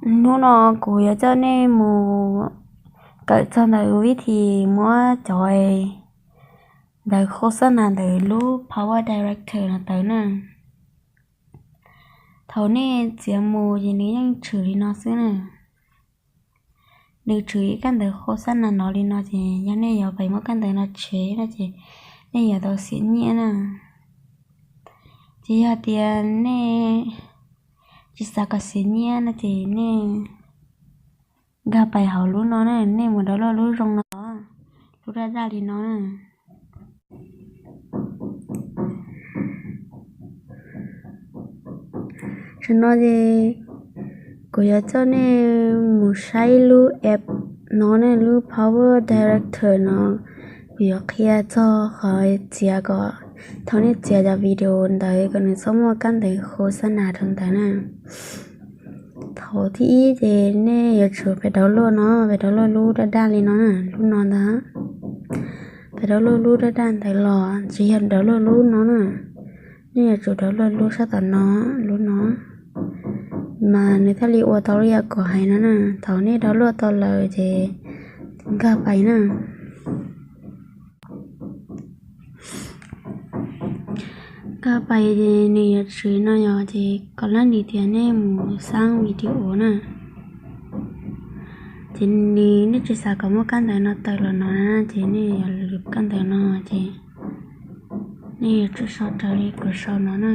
Hnub no kuv yuav coj nej mus kawm txog ntawm vib thi muab cov ntawv khos xab nas ntawm lub Power Director no tawm na. Thaum nej txiav mus ces nws yeej tshwm li no xwb na. Nws tshwm ib kab ntawv khos xab nas no li no ces yog nej yuav pais muab kab ntawv no tshev no ces nej yuav tau xiam nyiaj na. Ces yog tias nej tsis xav kom xiam nyiaj no ces nej nkag pais hauv lub no na, nej mus download lub zoo no, lub daj daj li no na. Tam no ces kuv yuav coj nej mus saib lub app no ne, lub Power Director no. Kuv yuav qhia txog qhov txiav kom thaum nej txiav cov video ntawd kom nws txhob muaj kab ntawv khos xab nas rau ntawd na. Thaum thib ib ces nej yuav tsum pais download no, pais download lub daj daj li no na, lub no ntag. Pais download lub daj daj ntawd los tsis yog download lub no na, nej yuav tsum download lub sab tom no, lub no, mas nws thiaj li ua tau lub yam kuv hais no na. Thaum nej download tau lawm ces nkag pais na. Nkag pais ces nws yuav tshwm no yog ces kom lab nis tias nej mus xab video na. Ces nws, nej tsis xav kom muaj kab ntawv no tawm los no na ces nej yuav lwv kab ntawv no ces nej yuav tsum sau raws li kuv sau no na.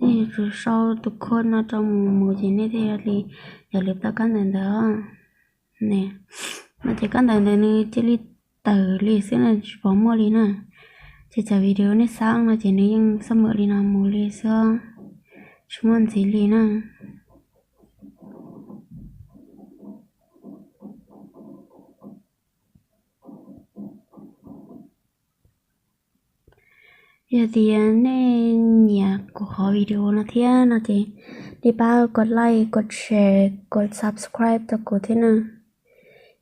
Nej yuav tsum sau tus code no rau mus mus ces nej thiaj li yuav lwv tau kab ntawv ntawd. Ne, no ces kab ntawv ntawd nws cia li tawm li xwb na, tsis pom muaj li na. Ces cov video nej xab no ces nws yeej xab mam li no mus li xwb, tsis muaj ntxiv li na. Yog tias nej nyiam kuv qhov video no thiab no ces nej pab kos like, kos share, kos subscribe rau kuv thiab na.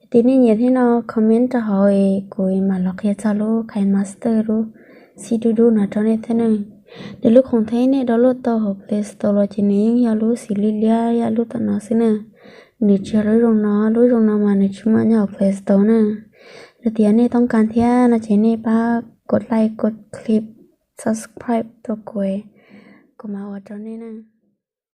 Yog tias nej nyiam thiab no comment rau hauv es kuv mam los qhia txog lub KineMaster lub xib dub dub no rau nej thiab na. Nws lub khoom thib nej download tau hauv Play Store los ces nws yeej yog lub xws li liab yam lub tom no xwb na. Nws tsis yog lub zoo no, lub zoo no mas nws tsis muaj nyob hauv Play Store na. Yog tias nej toob kas thiab no ces nej pab kos like, kos click, subscribe rau kuv, kuv mam ua rau nej na.